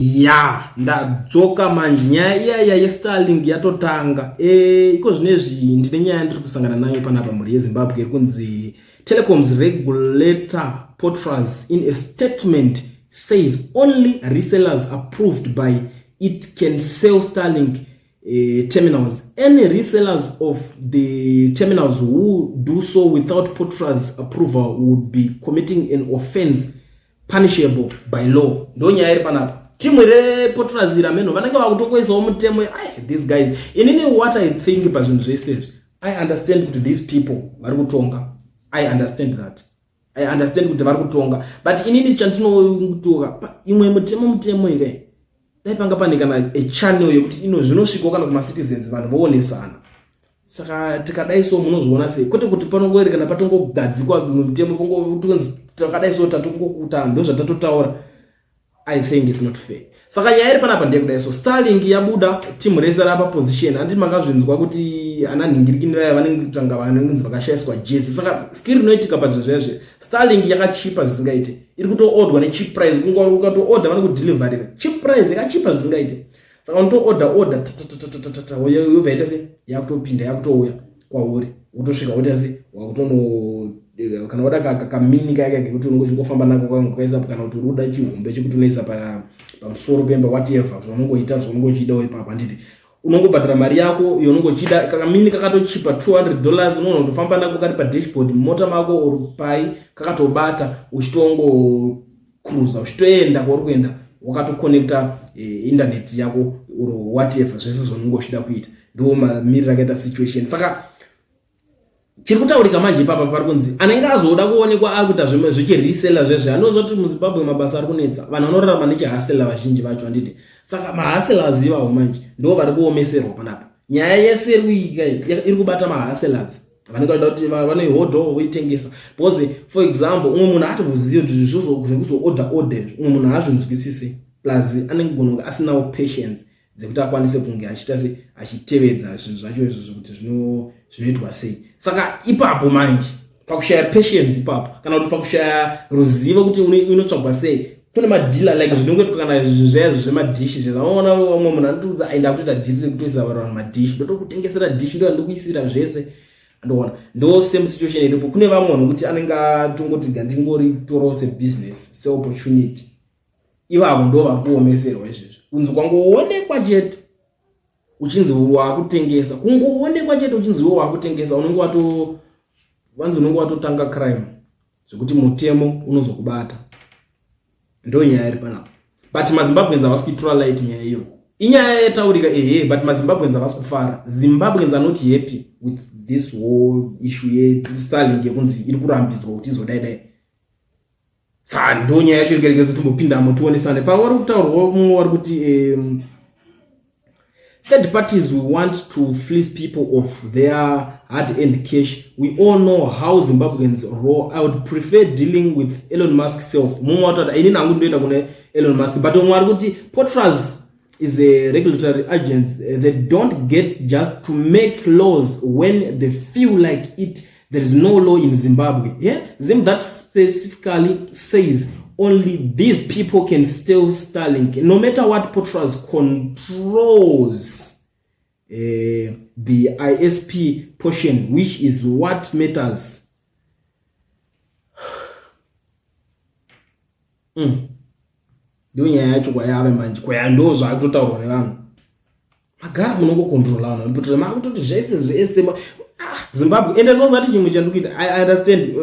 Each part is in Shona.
Ya, ndadzoka manje. Nyaya iya iya yeStarlink yatotanga. Iko zvinezvi ndine nyaya yandiri kusangana nayo panapa, mhuri yeZimbabwe, iri kunzi telecoms regulator POTRAZ in a statement says only resellers approved by it can sell Starlink terminals. Any resellers of the terminals who do so without POTRAZ approval would be committing an offense punishable by law. Ndo nyaya iri panapa. Timu rePOTRAZ rameno vanenge vakutokoisawo mutemo. Ai, these guys, inini what I think pazvinhu zvese izvi, I understand kuti these people vari kutonga. I understand that, I understand kuti vari kutonga, but inini chandinotoka, imwe mutemo ike dai panga pane kana a channel yekuti ino zvinosvikawo kana kumacitizens, vanhu voonesana. Saka tikadai so, munozviona sei? Kwete kuti panongoeri kana patongogadzikwa mutemo, pongotonzi takadai so, tatongokuta ndo zvatatotaura. I think it's not fair. Saka nyaya iri panapa ndeyekudai so, Starlink yabuda, timu rese rapa position. Handiti makazvinzwa kuti ana nhingirikini vaya vanenge kutanga vanonzi vakashayiswa jezi? Saka skill rinoitika pazvinhu zvezve, Starlink yakachipa zvisingaite, iri kutoodwa necheap price. Ukatoodha, vanokudheliverira cheap price, yakachipa zvisingaite. Saka unotoodha odha, tatatatata, yobva yaita se yakutopinda, yakutouya kwauri, wotosvika woita se wakutono kana wada kamini kaya kekuti unenge uchingofamba nako kangokaisa, kana kuti uri kuda chihombe chekuti unoisa pamusoro pemba, whatever zvaunongoita, zvaunonge uchidawo ipapo. Handiti unongobhadhara mari yako yaunonge uchida? Kakamini kakatochipa, $200, unoona kutofamba nako kari padashboard mumota mako or pai, kakatobata, uchitongo-cruisa uchitoenda kwauri kuenda, wakatoconnecta internet yako or whatever, zvese zvaunenge uchida kuita. Ndo mamiriro akaita situation. Saka chiri kutaurika manje ipapa, pari kunzi anenge azoda kuonekwa akuita zvechiresella zvezve, anoziva kuti muZimbabwe mabasa ari kunetsa, vanhu vanorarama nechihustler vazhinji vacho, handiti? Saka mahustlers ivavo manje ndo vari kuomeserwa panapa. Nyaya yese iri kuitika iri kubata mahustlers vanenge vachida kuti vanoihodhawo voitengesa, because for example, umwe munhu atokuziva kuti zvekuzoodha odha izvi, umwe munhu haazvinzwisisi, plus anenge gona kunge asinawo patience dzekuti akwanise kunge achiita se achitevedza zvinhu zvacho izvozvo kuti zvinoitwa sei. Saka ipapo manje pakushaya patience ipapo, kana kuti pakushaya ruzivo kuti inotsvagwa sei, kune madealer, like zvinongoitwa kana zviya zvemadhishi zvezvaoona, vamwe munhu anotiudza aenda kutoita dhiri rekutoisa vanhu madhishi, ndotokutengesera dhishi, ndo ndikuisira zvese, andoona. Ndo same situation iripo kune vamwe vanhu, kuti anenge atongoti gandingoritorawo sebusiness, seopportunity. Ivavo ndo vari kuomeserwa izvezvi, kunzi kwangoonekwa chete uchinzi wakutengesa, kungoonekwa chete uchinzi iwe wakutengesa, unenge wato vanzi unenge watotanga crime, zvekuti mutemo unozokubata. Ndo nyaya iri panapa, but maZimbabweans havasi kuitora light nyaya iyo. Inyaya yataurika, ehe, but maZimbabweans havasi kufara. Zimbabweans are not happy with this whole issue yeStarlink yekunzi iri kurambidzwa kuti izodai dai. Saka ndo nyaya yacho irikereke, timbopindamo tionesane. Pavari kutaurwa, mumwe vari kuti third parties, we want to fleece people of their hard earned cash. We all know how Zimbabweans roll. I would prefer dealing with Elon Musk self. Mumwe watoti ini nangu ndinoenda kune Elon Musk, but umwe ari kuti POTRAZ is a regulatory agent. They don't get just to make laws when they feel like it. There is no law in Zimbabwe, yeah, Zim, that specifically says only these people can steal Starlink. No matter what, POTRAZ controls the ISP portion, which is what matters. Ndo nyaya yacho kwayave manje, kwaya ndo zvaakutotaurwa nevanhu. Magara munongocontrola vanhu, makutoti zvese zvese. Ah, Zimbabwe, ende ndinozati chimwe chandikuita, I understand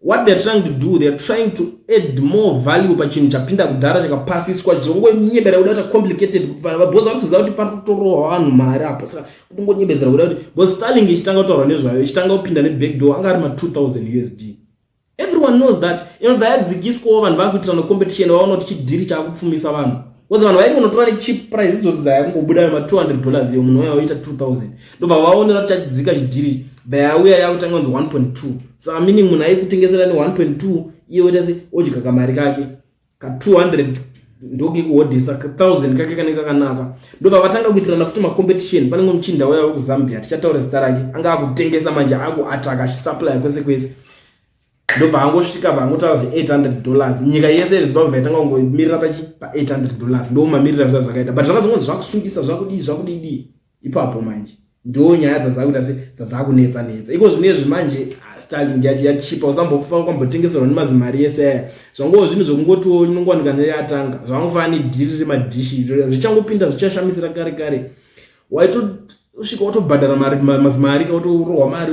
what they're trying to do. They're trying to add more value pachinhu chapinda kudhara, chakapasiswa, chizongonyebera kuda kuti complicated, kuti vanhu vabhozi vari kuziva kuti pari kutorohwa vanhu mari apa. Saka kutongonyebedzera kuda kuti, because Starlink ichitanga kutaurwa nezvayo, ichitanga kupinda nebackdoor, anga ari ma2000 USD. Everyone knows that. Inobva yadzikiswawo, vanhu vakuitira necompetition, vaona kuti chidhiri chaakupfumisa vanhu, because vanhu vairi kunotora necheap price idzodzo dzayakungobuda ma$200 iyo, munhu uya oita 2000, ndobva vaonera kuti chadzika chidhiri, bva yauya yakutanga kunzi 1.2. Saka meaning munhu aikutengesera ne1.2, iye oita se odya kamari kake ka200, ndokekuhodhesa ka1000 kake kanenge kakanaka. Ndobva vatanga kuitirana futi macompetition. Panenge muchinda uya wekuZambia, tichataura zita rake, anga akutengesa manje, akuataka, achisupply kwese kwese. Ndobva angosvika vangotaura zve$800. Nyika yese yeZimbabwe yaitanga kungomirira pachi pa$800. Ndo mamirira zva zvakaita, but zvakazongonzi zvakusungisa, zvakudii, zvakudii ipapo. Manje ndo nyaya dzadzakuita se dzadzakunetsa netsa iko zvinezvi. Manje, ah, Starlink yacho yachipa, usambofa kwambotengeserwa nemazimari ese aya. Zvangowo zvinhu zvekungotiwo inongowanika neyatanga, zvangofanana nedhiri remadhishi, zvichangopinda zvichashamisira kare kare. Waitosvika watobhadhara mari, mazimari ka, wotorohwa mari,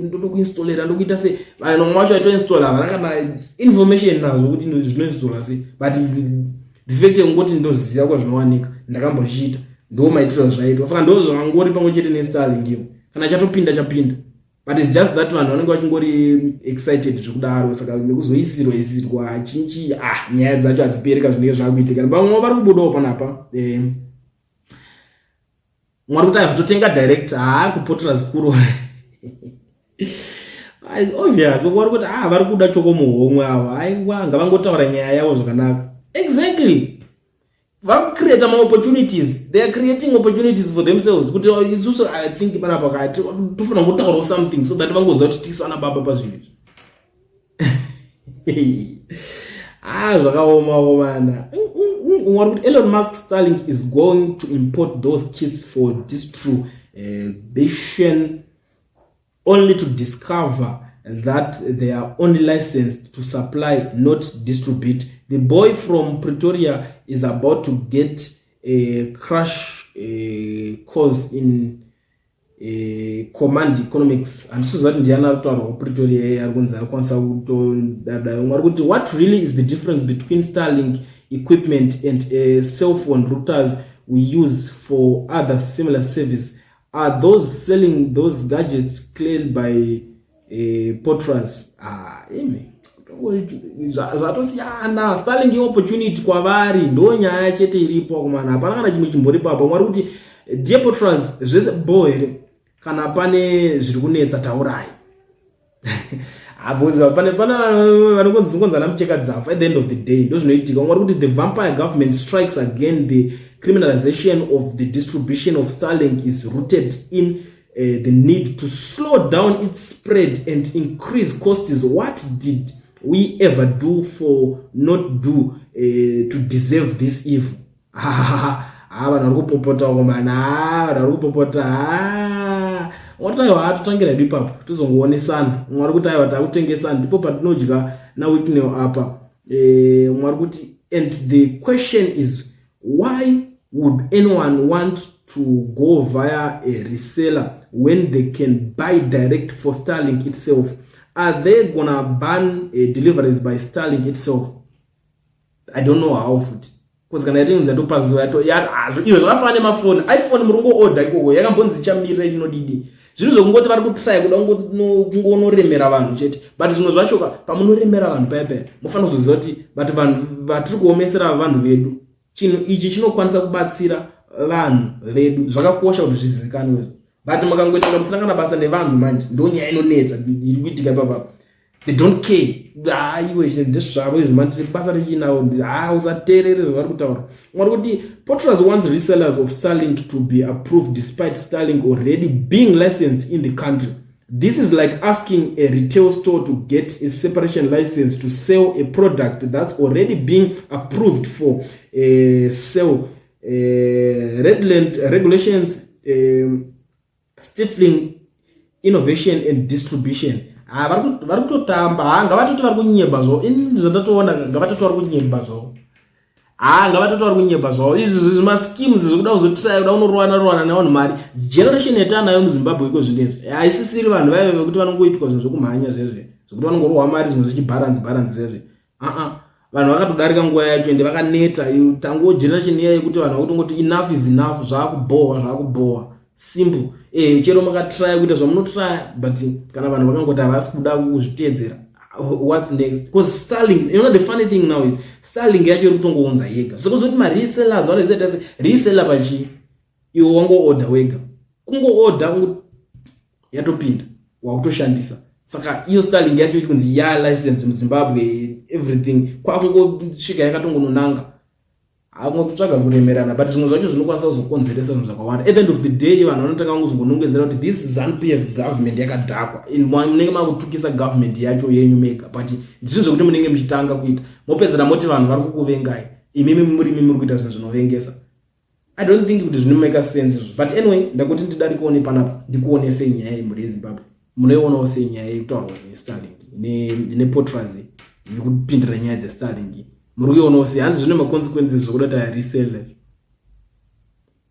ndotokuinstallera, ndokuita se vanhu vamwe vacho vaitoinstalla havana kana information nazvo kuti zvinoinstalla sei, but the fact yekungoti ndoziva kwazvinowanika, ndakambozviita, ndo maitiro azvaitwa. Saka ndo zvangori pamwe chete neStarlink iyo, kana chatopinda chapinda, but it's just that vanhu vanenge vachingori excited zvekudaro. Saka nekuzoisirwa isirwa chinchi, ah, nyaya dzacho hadziperi ka, zvinenge zvakuitika. Vamwe vari kubudawo panapa, mwari kuti aiwa, totenga direct. Haa, kupotera zikuru, obvious vari kuti, ah, vari kuda choko muhomwe avo. Aiwa, ngavangotaura nyaya yavo zvakanaka. Exactly, vakucreata maopportunities. They are creating opportunities for themselves kuti isusu, I think panapa kati tofanira kungotaurawo something so that vangoziva kuti tisu ana baba pazvinhu izvi. Ah, zvakaoma omana. Umwe ari kuti Elon Musk Starlink is going to import those kits for distribution only to discover that they are only licensed to supply, not distribute. The boy from Pretoria is about to get a crash course in command economics. Handisi kuziva kuti ndiani ari kutaurwa kuPretoria ari kunzi akwanisa kutodada. Umwe ari kuti, "What really is the difference between Starlink equipment and cell phone routers we use for other similar service? Are those selling those gadgets cleared by POTRAZ?" Ah, imi, zvatosiyana. Starlink opportunity kwavari, ndo nyaya chete iripo kumana, hapana kana chimwe chimboripo apo. Mwari kuti, "Dear POTRAZ, zvese bo here? Kana pane zviri kunetsa, taurai." Apo pane vanongonzana mucheka dzafa. At the end of the day, ndo zvinoitika. Mwari kuti, "The vampire government strikes again. The criminalization of the distribution of Starlink is rooted in the need to slow down its spread and increase costs. What did we ever do for not do to deserve this evil?" Ha, vanhu vari kupopota komana, vanhu vari kupopota. Ha, mwari aiwa, atotangira hedu ipapo, tozongoonesana. Mwari kuti, "Aiwa, takutengesana, ndipo patinodya naWicknell apa." Mwari kuti, "And the question is, why would anyone want to go via a reseller when they can buy direct for Starlink itself? Are they gonna ban deliveries by Starlink itself?" I don't know how futi, because kana yatinzi yatopaziwa, izvo zvakafanana nemafoni, iPhone muri kungoodha ikoko, yakambonzi ichamirira, inodidi. Zvinhu zvekungoti vari kutraya kuda kungonoremera vanhu chete, but zvimwe zvacho pamunoremera vanhu paya paya, mufanira kuzoziva kuti, but vanhu vatiri kuomesera vanhu vedu, chinhu ichi chinokwanisa kubatsira vanhu vedu. Zvakakosha kuti zvizivikanwe, but mukangoita musina kana basa nevanhu, manje ndo nyaya inonetsa iri kuitika ipapa. They don't care. Aiwe, ndezvavo izvo, mani basa richinawo. Ha, usateerere zvavari kutaura. Mwari kuti, "POTRAZ wants resellers of Starlink to be approved despite Starlink already being licensed in the country. This is like asking a retail store to get a separation license to sell a product that's already being approved for sale. Redland regulations stifling innovation and distribution." Ha, vari kutotamba. Ha, ngavatoti vari kunyeba zvavo. Ini zvandatoona, ngavatoti vari kunyeba zvavo. Ha, ngavatoti vari kunyeba zvavo. Izvi zvimaschemes zvekuda kuzotiraya, kuda kunorowana rowana nevanhu mari. Generation yatanayo muZimbabwe iko zvinezvi haisisiri vanhu vaive vekuti vanongoitwa zvinhu zvekumhanya zvezve, zvekuti vanongorohwa mari, zvimwe zvichibharanzi bharanzi zvezve. Aa, vanhu vakatodarika nguva yacho, ende vakaneta. Tango generation iya yekuti vanhu vakutongoti enough is enough, zvaakubhohwa, zvaakubhohwa, simple. Chero makatraya kuita zvamunotraya, but kana vanhu vakangoti havasi kuda kuzviteedzera, what's next? Because Starlink, you know, the funny thing now is Starlink yacho iri kutongounza yega. Sekuzoti maresellers vanozoita se reseller pachii, iwe wangoorder wega, kungoorder yatopinda, wakutoshandisa. Saka iyo Starlink yacho iri kunzi ya license muZimbabwe, everything kwakungosvika yakatongononanga. Hamwe kutsvaga kuremerana, but zvimwe zvacho zvinokwanisa kuzokonzeresa zvinhu zvakawanda. At the end of the day, vanhu vanotanga kuzongonongedzera kuti this ZANU PF government yakadhakwa. Munenge makutukisa government yacho yenyu mega, but ndizvo zvekuti munenge muchitanga kuita, mopedzera moti vanhu vari kukuvengai, imimi murimi muri kuita zvinhu zvinovengesa. I don't think kuti zvinomake sense izvo, but anyway, ndakuti ndidarikewo nepanapa ndikuonesei nyaya yemhuri yeZimbabwe. Munoionawo sei nyaya yekutaurwa neStarlink nePotraz iri kupindira nyaya dzeStarlink? Muri kuionawo sei? Hanzi zvine maconsequences zvokuda kuti aresell.